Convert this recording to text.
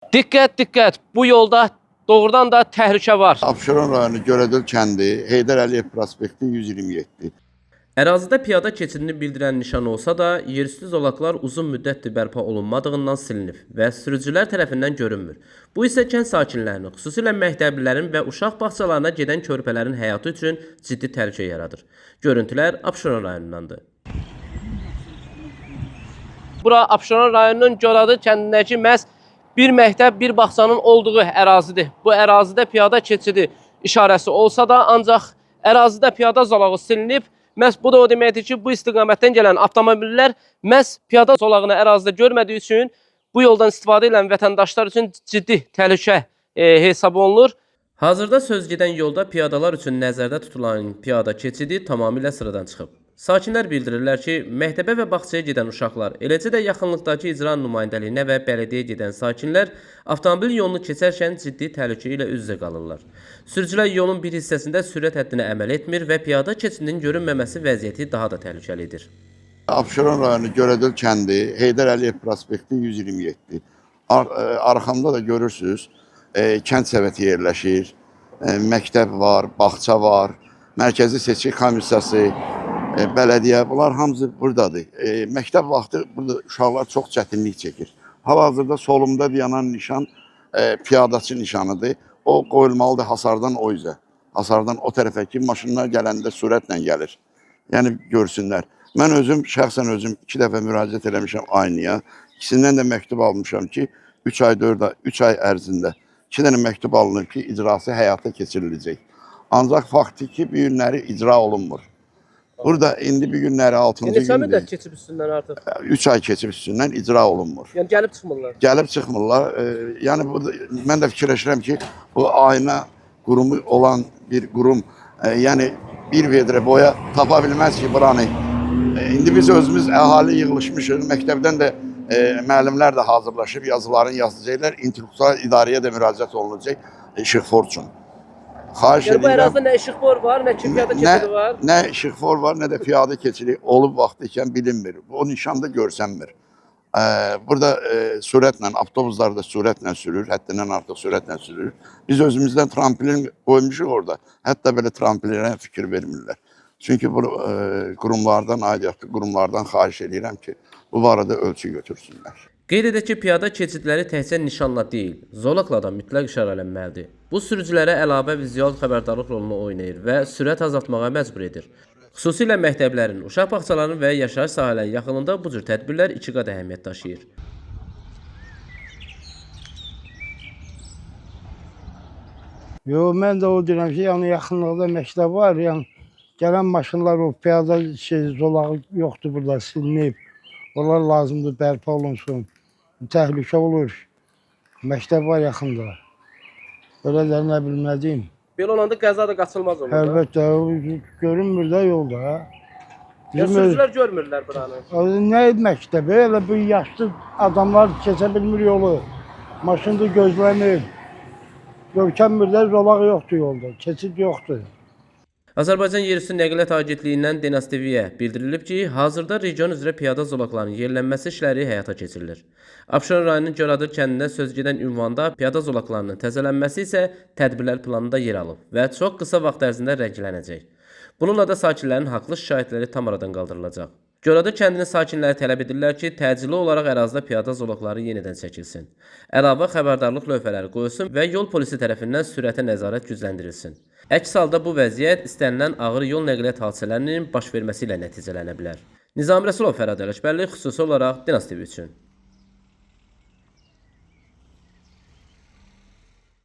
Diqqət, diqqət! Bu yolda doğrudan da təhlükə var. Abşeron rayonu Görədöl kəndi, Heydər Əliyev prospekti 127. Ərazidə piyada keçidini bildirən nişan olsa da, yerüstü zolaqlar uzun müddətdir bərpa olunmadığından silinib və sürücülər tərəfindən görünmür. Bu isə kənd sakinlərinin, xüsusilə məktəblilərin və uşaq bağçalarına gedən körpələrin həyatı üçün ciddi təhlükə yaradır. Görüntülər Abşeron rayonundandır. Bura Abşeron rayonunun Göradı kəndindəki məhz bir məktəb, bir bağçanın olduğu ərazidir. Bu ərazidə piyada keçidi işarəsi olsa da, ancaq ərazidə piyada zolağı silinib. Məhz bu da o deməkdir ki, bu istiqamətdən gələn avtomobillər məhz piyada zolağını ərazidə görmədiyi üçün bu yoldan istifadə edən vətəndaşlar üçün ciddi təhlükə hesab olunur. Hazırda söz gedən yolda piyadalar üçün nəzərdə tutulan piyada keçidi tamamilə sıradan çıxıb. Sakinlər bildirirlər ki, məktəbə və bağçaya gedən uşaqlar, eləcə də yaxınlıqdakı icra nümayəndəliyinə və bələdiyyəyə gedən sakinlər avtomobil yolunu keçərkən ciddi təhlükə ilə üz-üzə qalırlar. Sürücülər yolun bir hissəsində sürət həddinə əməl etmir və piyada keçidinin görünməməsi vəziyyəti daha da təhlükəli edir. Abşeron rayonu Görədöl kəndi, Heydər Əliyev prospekti 127. Arxamda da görürsünüz, kənd səbəti yerləşir, məktəb var, bağça var, Mərkəzi Seçki Komissiyası, bələdiyyə, bunlar hamısı buradadır. Məktəb vaxtı burada uşaqlar çox çətinlik çəkir. Hal-hazırda solumda dayanan nişan piyadaçı nişanıdır. O qoyulmalıdır hasardan o üzə. Hasardan o tərəfə ki, maşınlar gələndə sürətlə gəlir. Yəni görsünlər. Mən özüm, şəxsən özüm 2 dəfə müraciət eləmişəm aynıya. İkisindən də məktub almışam ki, 3 ay, 4 ay, 3 ay ərzində 2 dənə məktub alınır ki, icrası həyata keçiriləcək. Ancaq faktiki bu günləri icra olunmur. Burada indi bu günləri 6-cı gündür. keçib üstündən artıq? 3 ay keçib üstündən icra olunmur. Yəni gəlib çıxmırlar. Gəlib çıxmırlar. Yəni bu da, mən də fikirləşirəm ki, bu ayna qurumu olan bir qurum, yəni bir vedrə boya tapa bilməz ki buranı. İndi biz özümüz əhali yığılışmışıq. Məktəbdən də müəllimlər də hazırlaşıb yazılarını yazacaqlar. İntelektual idarəyə də müraciət olunacaq işıqfor üçün. Xahiş edirəm. nə işıqfor var, nə Nə işıqfor var, nə də piyada keçidi olub vaxtı ikən bilinmir. O nişanda görsənmir. Burada sürətlə, avtobuslar da sürətlə sürür, həddindən artıq sürətlə sürür. Biz özümüzdən tramplin qoymuşuq orada. Hətta belə tramplinə fikir vermirlər. Çünki bu qurumlardan, aidiyyatlı qurumlardan xahiş edirəm ki, bu barədə ölçü götürsünlər. Qeyd edək ki, piyada keçidləri təkcə nişanla deyil, zolaqla da mütləq işarələnməlidir. Bu sürücülərə əlavə vizual xəbərdarlıq rolunu oynayır və sürət azaltmağa məcbur edir. Xüsusilə məktəblərin, uşaq bağçalarının və yaşayış sahələrinin yaxınlığında bu cür tədbirlər iki qat əhəmiyyət daşıyır. Yo, mən də o deyirəm ki, yəni yaxınlıqda məktəb var, yəni gələn maşınlar o piyada zolağı yoxdur burada, silinib. Onlar lazımdır, bərpa olunsun. Təhlükə olur. Məktəb var yaxında. Belə də nə bilim nə deyim. Belə olanda qəza da qaçılmaz olur. Əlbəttə, o görünmür də yolda. Ha. Bizim görmürlər buranı. Nə məktəbi, elə bu yaşlı adamlar keçə bilmir yolu. Maşın da gözləmir. Görkənmir də, zolaq yoxdur yolda, keçid yoxdur. Azərbaycan Yerüstü Nəqliyyat Agentliyindən Denas TV-yə bildirilib ki, hazırda region üzrə piyada zolaqlarının yerlənməsi işləri həyata keçirilir. Abşeron rayonunun Göradır kəndində söz gedən ünvanda piyada zolaqlarının təzələnməsi isə tədbirlər planında yer alıb və çox qısa vaxt ərzində rənglənəcək. Bununla da sakinlərin haqlı şikayətləri tam aradan qaldırılacaq. Göradır kəndinin sakinləri tələb edirlər ki, təcili olaraq ərazidə piyada zolaqları yenidən çəkilsin. Əlavə xəbərdarlıq lövhələri qoyulsun və yol polisi tərəfindən sürətə nəzarət gücləndirilsin. Əks halda bu vəziyyət istənilən ağır yol nəqliyyat hadisələrinin baş verməsi ilə nəticələnə bilər. Nizami Rəsulov, Fərhad Ələkbərli, xüsusi olaraq Dinas TV üçün.